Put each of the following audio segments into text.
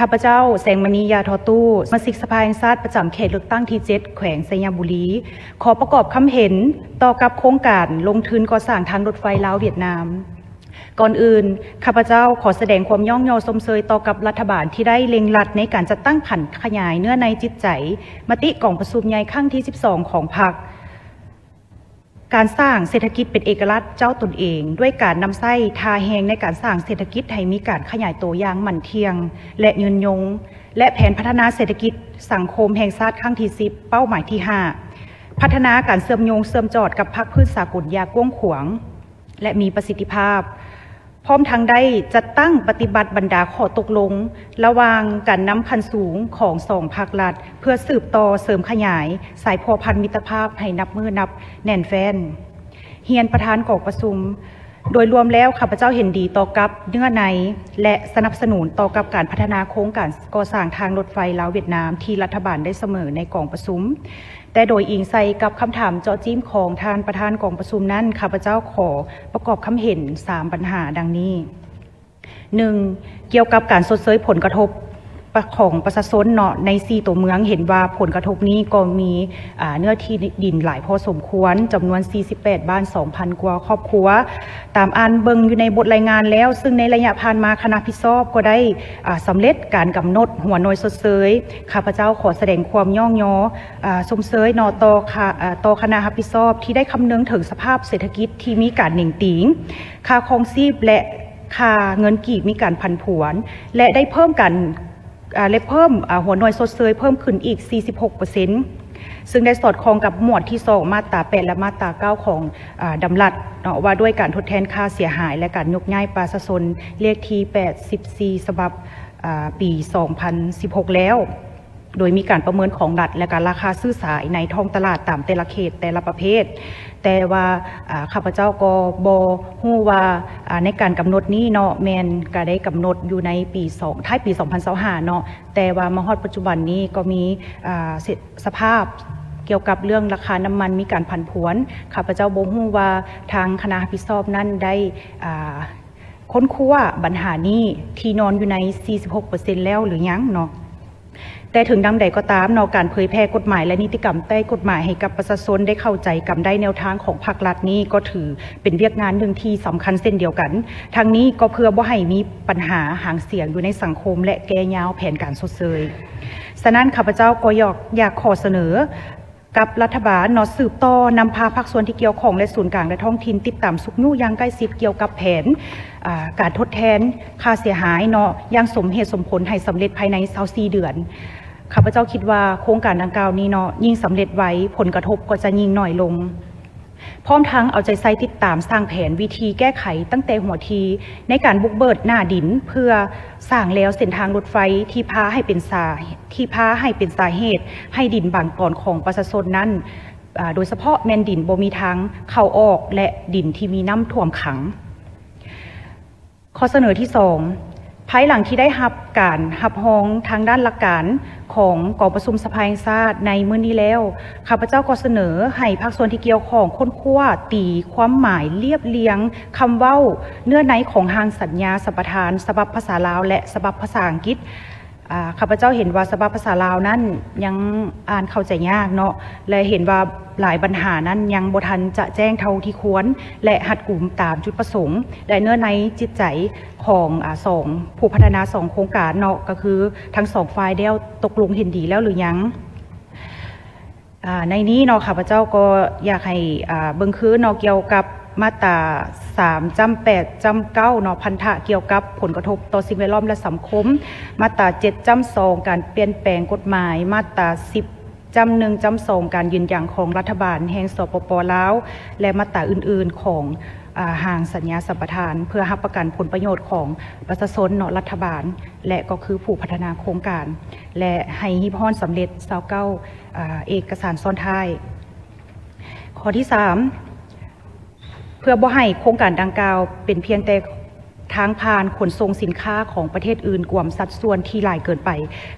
ຂ້າພະເຈົ້າ ແສງມະນີ ຢາທໍ່ຕູ້ ສະມາຊິກສະພາແຫ່ງຊາດ ປະຈຳເຂດເລືອກຕັ້ງທີເຈັດ ແຂວງໄຊຍະບູລີ ຂໍປະກອບຄຳເຫັນຕໍ່ກັບໂຄງການລົງທຶນກໍ່ສ້າງທາງລົດໄຟລາວ-ຫວຽດນາມ. ກ່ອນອື່ນ, ຂ້າພະເຈົ້າຂໍສະແດງຄວາມຍ້ອງຍໍຊົມເຊີຍຕໍ່ກັບລັດຖະບານທີ່ໄດ້ເລັ່ງລັດໃນການຈັດຕັ້ງຜັນຂະຫຍາຍເນື້ອໃນຈິດໃຈມະຕິກອງປະຊຸມໃຫຍ່ຄັ້ງທີສິບສອງຂອງພັກ ການສ້າງເສດຖະກິດເປັນເອກະລາດເຈົ້າຕົນເອງ ດ້ວຍການນຳໃຊ້ທ່າແຮງໃນການສ້າງເສດຖະກິດໃຫ້ມີການຂະຫຍາຍໂຕຢ່າງໝັ້ນທ່ຽງ ແລະ ຍືນຍົງ ແລະ ແຜນພັດທະນາເສດຖະກິດສັງຄົມແຫ່ງຊາດຄັ້ງທີສິບ ເປົ້າໝາຍທີຫ້າ ພັດທະນາການເຊື່ອມໂຍງເຊື່ອມຈອດກັບພາກພື້ນສາກົນຢ່າງກວ້າງຂວາງ ແລະ ມີປະສິດທິພາບ, ພ້ອມທັງໄດ້ຈັດຕັ້ງປະຕິບັດບັນດາຂໍ້ຕົກລົງລະຫວ່າງການນຳຂັ້ນສູງຂອງສອງພາກລັດ ເພື່ອສືບຕໍ່ເສີມຂະຫຍາຍສາຍພົວພັນມິດຕະພາບໃຫ້ນັບມື້ນັບແໜ້ນແຟ້ນ. ຮຽນປະທານກອງປະຊຸມ, ໂດຍລວມແລ້ວ ຂ້າພະເຈົ້າເຫັນດີຕໍ່ກັບເນື້ອໃນ ແລະ ສະໜັບສະໜູນຕໍ່ກັບການພັດທະນາໂຄງການກໍ່ສ້າງທາງລົດໄຟລາວ-ຫວຽດນາມ ທີ່ລັດຖະບານໄດ້ສະເໜີໃນກອງປະຊຸມ. ແຕ່ໂດຍອີງໃສ່ກັບຄຳຖາມເຈາະຈີ້ມຂອງທ່ານປະທານກອງປະຊຸມນັ້ນ, ຂ້າພະເຈົ້າຂໍປະກອບຄຳເຫັນສາມບັນຫາດັ່ງນີ້. ໜຶ່ງ, ກ່ຽວກັບການຊົດເຊີຍຜົນກະທົບປະ ຂອງປະຊາຊົນເນາະ ໃນສີ່ຕົວເມືອງ, ເຫັນວ່າຜົນກະທົບນີ້ກໍມີ ອາ ເນື້ອທີ່ດິນຫຼາຍພໍສົມຄວນ, ຈຳນວນສີ່ສິບແປດບ້ານ ສອງພັນກວ່າຄອບຄົວ. ຕາມອ່ານເບິ່ງຢູ່ໃນບົດລາຍງານແລ້ວ, ຊຶ່ງໃນໄລຍະຜ່ານມາຄະນະຮັບຜິດຊອບກໍໄດ້ ອາ ສຳເລັດການກຳນົດຫົວໜ່ວຍຊົດເຊີຍ. ຂ້າພະເຈົ້າຂໍສະແດງຄວາມຍ້ອງຍໍ ອາ ຊົມເຊີຍເນາະ ຕໍ່ຄະ ອາ ຕໍ່ຄະນະຮັບຜິດຊອບທີ່ໄດ້ຄຳນຶງເຖິງສະພາບເສດຖະກິດທີ່ມີການເໜັງຕີງ, ຄ່າຄອງຊີບ ແລະ ຄ່າເງິນກີບມີການຜັນຜວນ ແລະ ໄດ້ເພີ່ມການ ອາ ແລະ ເພີ່ມ ອາ ຫົວໜ່ວຍຊົດເຊີຍເພີ່ມຂຶ້ນອີກສີ່ສິບຫົກເປີເຊັນ ຊຶ່ງໄດ້ສອດຄ່ອງກັບໝວດທີສອງ ມາດຕາແປດ ແລະ ມາດຕາເກົ້າຂອງ ອາ ດຳລັດເນາະ ວ່າດ້ວຍການທົດແທນຄ່າເສຍຫາຍ ແລະ ການຍົກຍ້າຍປະຊາຊົນ ເລກທີແປດສິບສີ່ ສະບັບ ອາ ປີສອງພັນສິບຫົກແລ້ວ ໂດຍມີການປະເມີນຂອງລັດ ແລະ ການລາຄາຊື້ຂາຍໃນທ້ອງຕະຫຼາດຕາມແຕ່ລະເຂດແຕ່ລະປະເພດ. ແຕ່ວ່າ ອາ ຂ້າພະເຈົ້າກໍບໍ່ຮູ້ວ່າ ອາ ໃນການກຳນົດນີ້ເນາະ ແມ່ນກະໄດ້ກຳນົດຢູ່ໃນປີສອງ ທ້າຍປີສອງພັນຊາວຫ້າເນາະ ແຕ່ວ່າມາຮອດປັດຈຸບັນນີ້ກໍມີ ອາ ສະ ສະພາບກ່ຽວກັບເລື່ອງລາຄານ້ຳມັນມີການຜັນຜວນ. ຂ້າພະເຈົ້າບໍ່ຮູ້ວ່າທາງຄະນະຮັບຜິດຊອບນັ້ນໄດ້ ອາ ຄົ້ນຄວ້າບັນຫານີ້ທີ່ນອນຢູ່ໃນສີ່ສິບຫົກເປີເຊັນແລ້ວຫຼືຍັງເນາະ. ແຕ່ເຖິງຢ່າງໃດກໍຕາມເນາະ ການເຜີຍແຜ່ກົດໝາຍ ແລະ ນິຕິກຳໃຕ້ກົດໝາຍໃຫ້ກັບປະຊາຊົນໄດ້ເຂົ້າໃຈ ກຳໄດ້ແນວທາງຂອງພາກລັດນີ້ ກໍຖືເປັນວຽກງານໜຶ່ງທີ່ສຳຄັນເຊັ່ນດຽວກັນ. ທັງນີ້ກໍເພື່ອບໍ່ໃຫ້ມີ ບັນຫາຫາງສຽງຢູ່ໃນສັງຄົມ ແລະ ແກ່ຍາວແຜນການຊົດເຊີຍ. ສະນັ້ນ ຂ້າພະເຈົ້າກໍຢາກ ຢາກຂໍສະເໜີກັບລັດຖະບານເນາະ ສືບຕໍ່ນຳພາພາກສ່ວນທີ່ກ່ຽວຂ້ອງ ແລະ ສູນກາງ ແລະ ທ້ອງຖິ່ນ ຕິດຕາມຊຸກຍູ້ຢ່າງໃກ້ຊິດກ່ຽວກັບແຜນ ອາ ການທົດແທນຄ່າເສຍຫາຍເນາະ ຢ່າງສົມເຫດສົມຜົນໃຫ້ສຳເລັດພາຍໃນຊາວສີ່ເດືອນ. ຂ້າພະເຈົ້າຄິດວ່າໂຄງການດັ່ງກ່າວນີ້ເນາະ ຍິ່ງສຳເລັດໄວ ຜົນກະທົບກໍຈະຍິ່ງໜ້ອຍລົງ. ພ້ອມທັງເອົາໃຈໃສ່ຕິດຕາມສ້າງແຜນວິທີແກ້ໄຂຕັ້ງແຕ່ຫົວທີ ໃນການບຸກເບີດໜ້າດິນ ເພື່ອສ້າງແລວເສັ້ນທາງລົດໄຟທີ່ພາໃຫ້ເປັນສາ ທີ່ພາໃຫ້ເປັນສາເຫດໃຫ້ດິນບາງຕອນຂອງປະຊາຊົນນັ້ນ ອາ ໂດຍສະເພາະແມ່ນດິນບໍ່ມີທາງເຂົ້າອອກ ແລະ ດິນທີ່ມີນ້ຳຖ້ວມຂັງ. ຂໍ້ສະເໜີທີສອງ, ພາຍຫຼັງທີ່ໄດ້ຮັບການຮັບຮອງທາງດ້ານຫຼັກການຂອງກອງປະຊຸມສະພາແຫ່ງຊາດໃນມື້ນີ້ແລ້ວ, ຂ້າພະເຈົ້າກໍສະເໜີໃຫ້ພາກສ່ວນທີ່ກ່ຽວຂ້ອງຄົ້ນຄວ້າຕີຄວາມໝາຍລຽບລຽງຄຳເວົ້າເນື້ອໃນຂອງຮ່າງສັນຍາສຳປະທານສະບັບພາສາລາວ ແລະ ສະບັບພາສາອັງກິດ. ອາ ຂ້າພະເຈົ້າເຫັນວ່າສະບັບພາສາລາວນັ້ນຍັງອ່ານເຂົ້າໃຈຍາກເນາະ ແລະ ເຫັນວ່າຫຼາຍບັນຫານັ້ນຍັງບໍ່ທັນຈະແຈ້ງເທົ່າທີ່ຄວນ ແລະ ຮັດກຸມຕາມຈຸດປະສົງ ແລະ ເນື້ອໃນຈິດໃຈຂອງ ອາ ສອງຜູ້ພັດທະນາສອງໂຄງການເນາະ ກໍຄືທັງສອງຝ່າຍໄດ້ຕົກລົງເຫັນດີແລ້ວຫຼືຍັງ. ອາ ໃນນີ້ເນາະ ຂ້າພະເຈົ້າກໍຢາກໃຫ້ ອາ ເບິ່ງຄືນເນາະ ກ່ຽວກັບມາດຕາສາມຈ້ຳແປດຈ້ຳເກົ້າເນາະ ພັນທະກ່ຽວກັບຜົນກະທົບຕໍ່ສິ່ງແວດລ້ອມ ແລະ ສັງຄົມ, ມາດຕາເຈັດຈ້ຳສອງ ການປ່ຽນແປງກົດໝາຍ, ມາດຕາສິບຈ້ຳໜຶ່ງຈ້ຳສອງ ການຢືນຢັນຂອງລັດຖະບານແຫ່ງ ສປປ ລາວ ແລະ ມາດຕາອື່ນໆຂອງ ອາ ຮ່າງສັນຍາສຳປະທານ ເພື່ອຮັບປະກັນຜົນປະໂຫຍດຂອງປະຊາຊົນເນາະ ລັດຖະບານ ແລະ ກໍຄືຜູ້ພັດທະນາໂຄງການ ແລະ ໃຫ້ຮີບຮ້ອນສຳເລັດຊາວເກົ້າ ອາ ເອກະສານຊ້ອນທ້າຍ. ຂໍ້ທີສາມ, ເພື່ອບໍ່ໃຫ້ໂຄງການດັ່ງກ່າວເປັນພຽງແຕ່ ທາງຜ່ານຂົນສົ່ງສິນຄ້າຂອງປະເທດອື່ນກວມສັດສ່ວນທີ່ຫຼາຍເກີນໄປ.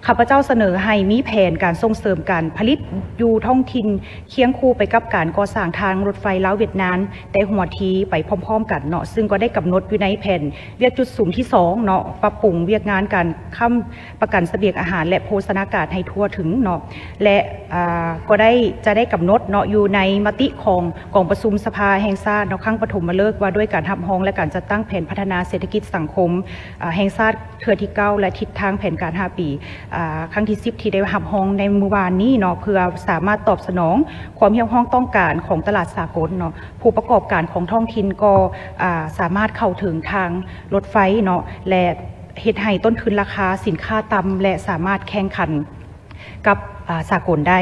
ຂ້າພະເຈົ້າສະເໜີໃຫ້ມີແຜນການສົ່ງເສີມການຜະລິດຢູ່ທ້ອງຖິ່ນ ຄຽງຄູ່ໄປກັບການກໍ່ສ້າງທາງລົດໄຟລາວຫວຽດນາມ ແຕ່ຫົວທີໄປພ້ອມໆກັນເນາະ, ຊຶ່ງກໍໄດ້ກຳນົດຢູ່ໃນແຜນວຽກຈຸດສຸມທີສອງເນາະ, ປັບປຸງວຽກງານການຄ້ຳປະກັນສະບຽງອາຫານ ແລະ ໂພຊະນາການໃຫ້ທົ່ວເຖິງເນາະ ແລະ ອາ ກໍໄດ້ ຈະໄດ້ກຳນົດເນາະ ຢູ່ໃນມະຕິຂອງກອງປະຊຸມສະພາແຫ່ງຊາດເນາະ ຄັ້ງປະຖົມມະເລີກວ່າດ້ວຍການຮັບຮອງ ແລະ ການຈັດຕັ້ງແຜນພັດທະນາເສດຖະກິດສັງຄົມ ອາ ແຫ່ງຊາດເທື່ອທີເກົ້າ ແລະ ທິດທາງແຜນການຫ້າປີ ອາ ຄັ້ງທີສິບ ທີ່ໄດ້ຮັບຮອງໃນມື້ວານນີ້ເນາະ ເພື່ອສາມາດຕອບສະໜອງຄວາມຮຽກຮ້ອງຕ້ອງການຂອງຕະຫຼາດສາກົນເນາະ. ຜູ້ປະກອບການຂອງທ້ອງຖິ່ນກໍ ອາ ສາມາດເຂົ້າເຖິງທາງລົດໄຟເນາະ ແລະ ເຮັດໃຫ້ຕົ້ນທຶນລາຄາສິນຄ້າຕ່ຳ ແລະ ສາມາດແຂ່ງຂັນ ກັບ ອາ ສາກົນໄດ້.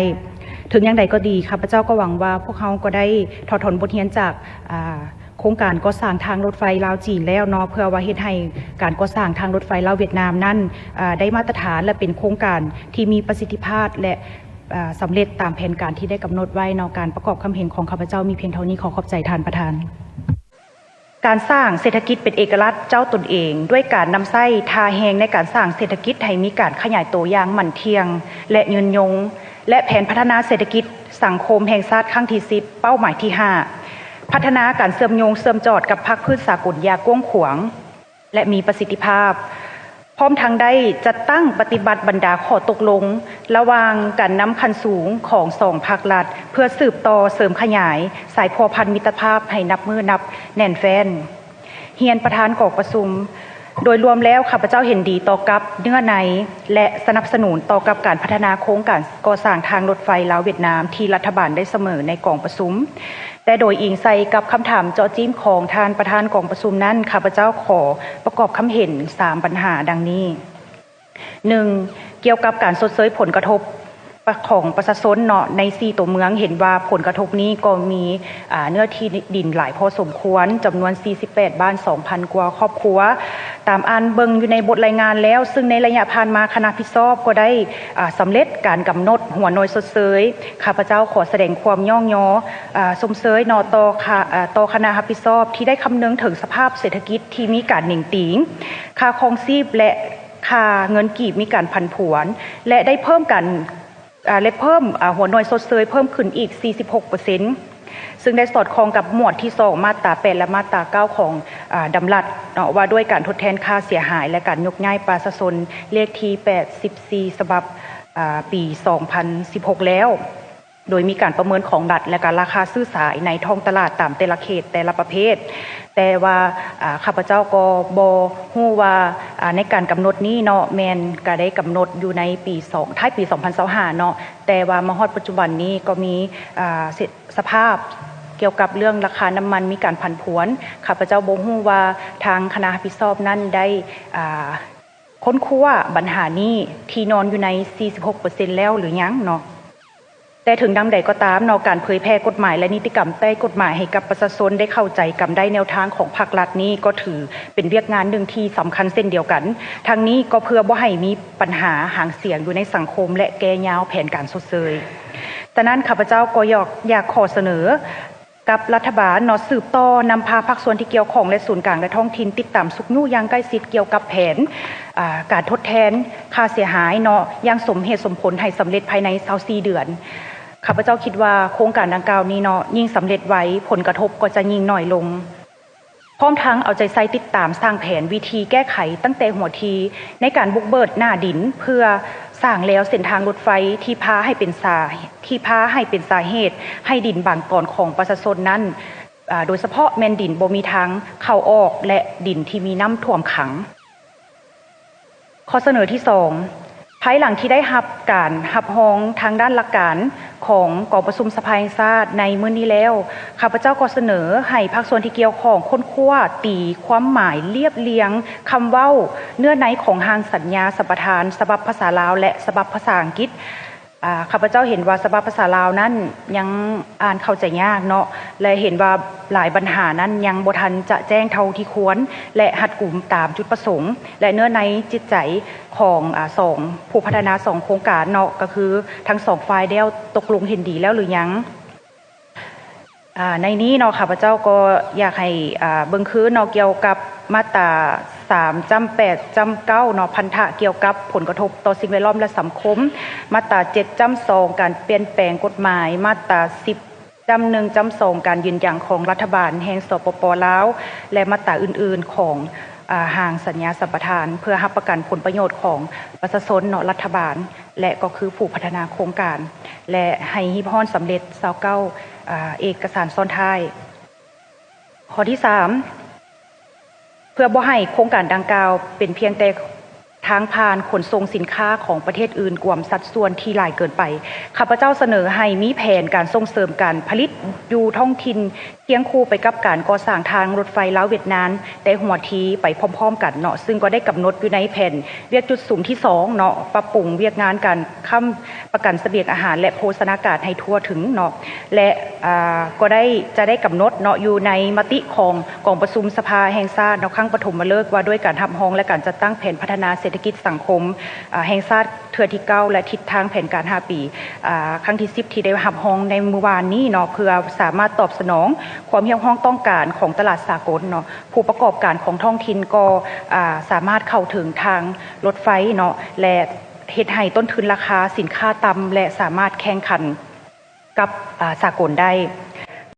ເຖິງຢ່າງໃດກໍດີ, ຂ້າພະເຈົ້າກໍຫວັງວ່າພວກເຮົາກໍໄດ້ຖອດຖອນບົດຮຽນຈາກ ອາ ໂຄງການກໍ່ສ້າງທາງລົດໄຟລາວ-ຈີນແລ້ວເນາະ, ເພື່ອວ່າເຮັດໃຫ້ການກໍ່ສ້າງທາງລົດໄຟລາວຫວຽດນາມນັ້ນ ອາ ໄດ້ມາດຕະຖານ ແລະ ເປັນໂຄງການທີ່ມີປະສິດທິພາບ ແລະ ອາ ສຳເລັດຕາມແຜນການທີ່ໄດ້ກຳນົດໄວ້ເນາະ. ການປະກອບຄຳເຫັນຂອງຂ້າພະເຈົ້າມີພຽງເທົ່ານີ້. ຂໍຂອບໃຈທ່ານປະທານ. ການສ້າງເສດຖະກິດເປັນເອກະລາດເຈົ້າຕົນເອງ ດ້ວຍການນຳໃຊ້ທ່າແຮງໃນການສ້າງເສດຖະກິດໃຫ້ມີການຂະຫຍາຍໂຕຢ່າງໝັ້ນທ່ຽງ ແລະ ຍືນຍົງ ແລະ ແຜນພັດທະນາເສດຖະກິດສັງຄົມແຫ່ງຊາດຄັ້ງທີສິບ ເປົ້າໝາຍທີຫ້າ ພັດທະນາການເຊື່ອມໂຍງເຊື່ອມຈອດກັບພາກພື້ນສາກົນຢ່າງກວ້າງຂວາງ ແລະ ມີປະສິດທິພາບ. ພ້ອມທັງໄດ້ຈັດຕັ້ງປະຕິບັດບັນດາຂໍ້ຕົກລົງລະຫວ່າງການນຳຂັ້ນສູງຂອງສອງພາກລັດ ເພື່ອສືບຕໍ່ເສີມຂະຫຍາຍສາຍພົວພັນມິດຕະພາບໃຫ້ນັບມື້ນັບແໜ້ນແຟ້ນ. ຮຽນປະທານກອງປະຊຸມ, ໂດຍລວມແລ້ວ ຂ້າພະເຈົ້າເຫັນດີຕໍ່ກັບເນື້ອໃນ ແລະ ສະໜັບສະໜູນຕໍ່ກັບການພັດທະນາໂຄງການກໍ່ສ້າງທາງລົດໄຟລາວຫວຽດນາມ ທີ່ລັດຖະບານໄດ້ສະເໜີໃນກອງປະຊຸມ. ແຕ່ໂດຍອີງໃສ່ກັບຄຳຖາມເຈາະຈີ້ມຂອງທ່ານປະທານກອງປະຊຸມນັ້ນ, ຂ້າພະເຈົ້າຂໍປະກອບຄຳເຫັນສາມບັນຫາດັ່ງນີ້. ໜຶ່ງ, ກ່ຽວກັບການຊົດເຊີຍຜົນກະທົບປະ ຂອງປະຊາຊົນເນາະ ໃນສີ່ຕົວເມືອງ, ເຫັນວ່າຜົນກະທົບນີ້ກໍມີ ອາ ເນື້ອທີ່ດິນຫຼາຍພໍສົມຄວນ, ຈຳນວນສີ່ສິບແປດບ້ານ ສອງພັນກວ່າຄອບຄົວ. ຕາມອ່ານເບິ່ງຢູ່ໃນບົດລາຍງານແລ້ວ, ຊຶ່ງໃນໄລຍະຜ່ານມາຄະນະຜິດຊອບກໍໄດ້ ອາ ສຳເລັດການກຳນົດຫົວໜ່ວຍຊົດເຊີຍ. ຂ້າພະເຈົ້າຂໍສະແດງຄວາມຍ້ອງຍໍ ອາ ຊົມເຊີຍເນາະ ຕໍ່ຄະ ອາ ຕໍ່ຄະນະຮັບຜິດຊອບທີ່ໄດ້ຄຳນຶງເຖິງສະພາບເສດຖະກິດທີ່ມີການເໜັງຕີງ, ຄ່າຄອງຊີບ ແລະ ຄ່າເງິນກີບມີການຜັນຜວນ ແລະ ໄດ້ເພີ່ມການ ອາ ແລະ ເພີ່ມ ອາ ຫົວໜ່ວຍຊົດເຊີຍເພີ່ມຂຶ້ນອີກສີ່ສິບຫົກເປີເຊັນ ຊຶ່ງໄດ້ສອດຄ່ອງກັບໝວດທີສອງ ມາດຕາແປດ ແລະ ມາດຕາເກົ້າ ຂອງ ອາ ດຳລັດເນາະ ວ່າດ້ວຍການທົດແທນຄ່າເສຍຫາຍ ແລະ ການຍົກຍ້າຍປະຊາຊົນ ເລກທີແປດສິບສີ່ ສະບັບ ອາ ປີສອງພັນສິບຫົກແລ້ວ, ໂດຍມີການປະເມີນຂອງລັດ ແລະ ກະລາຄາຊື້ຂາຍໃນທ້ອງຕະຫຼາດຕາມແຕ່ລະເຂດແຕ່ລະປະເພດ. ແຕ່ວ່າ ອາ ຂ້າພະເຈົ້າກໍບໍ່ຮູ້ວ່າ ອາ ໃນການກຳນົດນີ້ເນາະ ແມ່ນກະໄດ້ກຳນົດຢູ່ໃນປີສອງ ທ້າຍປີສອງພັນຊາວຫ້າເນາະ, ແຕ່ວ່າມາຮອດປັດຈຸບັນນີ້ກໍມີ ອາ ເສດ ສະພາບກ່ຽວກັບເລື່ອງລາຄານ້ຳມັນມີການຜັນຜວນ. ຂ້າພະເຈົ້າບໍ່ຮູ້ວ່າທາງຄະນະຮັບຜິດຊອບນັ້ນໄດ້ ອາ ຄົ້ນຄວ້າບັນຫານີ້ທີ່ນອນຢູ່ໃນສີ່ສິບຫົກເປີເຊັນແລ້ວຫຼືຍັງເນາະ. ແຕ່ເຖິງດັ່ງໃດກໍຕາມເນາະ, ການເຜີຍແຜ່ກົດໝາຍ ແລະ ນິຕິກຳໃຕ້ກົດໝາຍໃຫ້ກັບປະຊາຊົນໄດ້ເຂົ້າໃຈ, ກຳໄດ້ແນວທາງຂອງພາກລັດນີ້ ກໍຖືເປັນວຽກງານໜຶ່ງທີ່ສຳຄັນເຊັ່ນດຽວກັນ. ທັງນີ້ກໍເພື່ອບໍ່ໃຫ້ມີ ບັນຫາຫາງສຽງຢູ່ໃນສັງຄົມ ແລະ ແກ່ຍາວແຜນການຊົດເຊີຍ. ສະນັ້ນ ຂ້າພະເຈົ້າກໍຢາກ ຢາກຂໍສະເໜີກັບລັດຖະບານເນາະ ສືບຕໍ່ນຳພາພາກສ່ວນທີ່ກ່ຽວຂ້ອງ ແລະ ສູນກາງ ແລະ ທ້ອງຖິ່ນ ຕິດຕາມຊຸກຍູ້ຢ່າງໃກ້ຊິດກ່ຽວກັບແຜນ ອາ ການທົດແທນຄ່າເສຍຫາຍເນາະ ຢ່າງສົມເຫດສົມຜົນໃຫ້ສຳເລັດພາຍໃນຊາວສີ່ເດືອນ. ຂ້າພະເຈົ້າຄິດວ່າໂຄງການດັ່ງກ່າວນີ້ເນາະ ຍິ່ງສຳເລັດໄວ ຜົນກະທົບກໍຈະຍິ່ງໜ້ອຍລົງ. ພ້ອມທັງເອົາໃຈໃສ່ຕິດຕາມສ້າງແຜນວິທີແກ້ໄຂຕັ້ງແຕ່ຫົວທີ ໃນການບຸກເບີດໜ້າດິນ ເພື່ອສ້າງແລວເສັ້ນທາງລົດໄຟທີ່ພາໃຫ້ເປັນສາ ທີ່ພາໃຫ້ເປັນສາເຫດໃຫ້ດິນບາງຕອນຂອງປະຊາຊົນນັ້ນ ອາ ໂດຍສະເພາະແມ່ນດິນບໍ່ມີທາງເຂົ້າອອກ ແລະ ດິນທີ່ມີນ້ຳຖ້ວມຂັງ. ຂໍ້ສະເໜີທີສອງ, ພາຍຫຼັງທີ່ໄດ້ຮັບການຮັບຮອງທາງດ້ານຫຼັກການຂອງກອງປະຊຸມສະພາແຫ່ງຊາດໃນມື້ນີ້ແລ້ວ, ຂ້າພະເຈົ້າກໍສະເໜີໃຫ້ພາກສ່ວນທີ່ກ່ຽວຂ້ອງຄົ້ນຄວ້າຕີຄວາມໝາຍລຽບລຽງຄຳເວົ້າເນື້ອໃນຂອງຮ່າງສັນຍາສຳປະທານສະບັບພາສາລາວ ແລະ ສະບັບພາສາອັງກິດ. ອາ ຂ້າພະເຈົ້າເຫັນວ່າສະບັບພາສາລາວນັ້ນຍັງອ່ານເຂົ້າໃຈຍາກເນາະ ແລະ ເຫັນວ່າຫຼາຍບັນຫານັ້ນຍັງບໍ່ທັນຈະແຈ້ງເທົ່າທີ່ຄວນ ແລະ ຮັດກຸມຕາມຈຸດປະສົງ ແລະ ເນື້ອໃນຈິດໃຈຂອງ ອາ ສອງ ຜູ້ພັດທະນາສອງໂຄງການເນາະ ກໍຄືທັງສອງຝ່າຍໄດ້ຕົກລົງເຫັນດີແລ້ວຫຼືຍັງ. ອາ ໃນນີ້ເນາະ ຂ້າພະເຈົ້າກໍຢາກໃຫ້ ອາ ເບິ່ງຄືນເນາະ ກ່ຽວກັບ ມາດຕາສາມຈ້ຳແປດຈ້ຳເກົ້າເນາະ ພັນທະກ່ຽວກັບຜົນກະທົບຕໍ່ສິ່ງແວດລ້ອມ ແລະ ສັງຄົມ, ມາດຕາເຈັດຈ້ຳສອງ ການປ່ຽນແປງກົດໝາຍ, ມາດຕາສິບຈ້ຳໜຶ່ງຈ້ຳສອງ ການຢືນຢັນຂອງລັດຖະບານແຫ່ງ ສປປ ລາວ ແລະ ມາດຕາອື່ນໆຂອງ ອາ ຮ່າງສັນຍາສຳປະທານ ເພື່ອຮັບປະກັນຜົນປະໂຫຍດຂອງປະຊາຊົນເນາະ ລັດຖະບານ ແລະ ກໍຄືຜູ້ພັດທະນາໂຄງການ ແລະ ໃຫ້ຮີບຮ້ອນສຳເລັດ ຊາວເກົ້າ ອາ ເອກະສານຊ້ອນທ້າຍ. ຂໍ້ທີສາມ ເພື່ອບໍ່ໃຫ້ໂຄງການດັ່ງກ່າວເປັນພຽງແຕ່ທາງຜ່ານຂົນສົ່ງສິນຄ້າຂອງປະເທດອື່ນກວມສັດສ່ວນທີ່ຫຼາຍເກີນໄປ, ຂ້າພະເຈົ້າສະເໜີໃຫ້ມີແຜນການສົ່ງເສີມການຜະລິດຢູ່ທ້ອງຖິ່ນ ຄຽງຄູ່ໄປກັບການກໍ່ສ້າງທາງລົດໄຟລາວ-ຫວຽດນາມ ແຕ່ຫົວທີໄປພ້ອມໆກັນເນາະ, ຊຶ່ງກໍໄດ້ກຳນົດຢູ່ໃນແຜນວຽກຈຸດສຸມທີສອງເນາະ, ປັບປຸງວຽກງານການຄ້ຳປະກັນສະບຽງອາຫານ ແລະ ໂພຊະນາການໃຫ້ທົ່ວເຖິງເນາະ ແລະ ອາ ກໍໄດ້ ຈະໄດ້ກຳນົດເນາະ ຢູ່ໃນມະຕິຂອງກອງປະຊຸມສະພາແຫ່ງຊາດເນາະ ຄັ້ງປະຖົມມະເລີກວ່າດ້ວຍການຮັບຮອງ ແລະ ການຈັດຕັ້ງແຜນພັດທະນາເສດຖະກິດສັງຄົມ ອາ ແຫ່ງຊາດເທື່ອທີເກົ້າ ແລະ ທິດທາງແຜນການຫ້າປີ ອາ ຄັ້ງທີສິບ ທີ່ໄດ້ຮັບຮອງໃນມື້ວານນີ້ເນາະ ເພື່ອສາມາດຕອບສະໜອງຄວາມຮຽກຮ້ອງຕ້ອງການຂອງຕະຫຼາດສາກົນເນາະ. ຜູ້ປະກອບການຂອງທ້ອງຖິ່ນກໍ ອາ ສາມາດເຂົ້າເຖິງທາງລົດໄຟເນາະ ແລະ ເຮັດໃຫ້ຕົ້ນທຶນລາຄາສິນຄ້າຕ່ຳ ແລະ ສາມາດແຂ່ງຂັນກັບ ອາ ສາກົນໄດ້.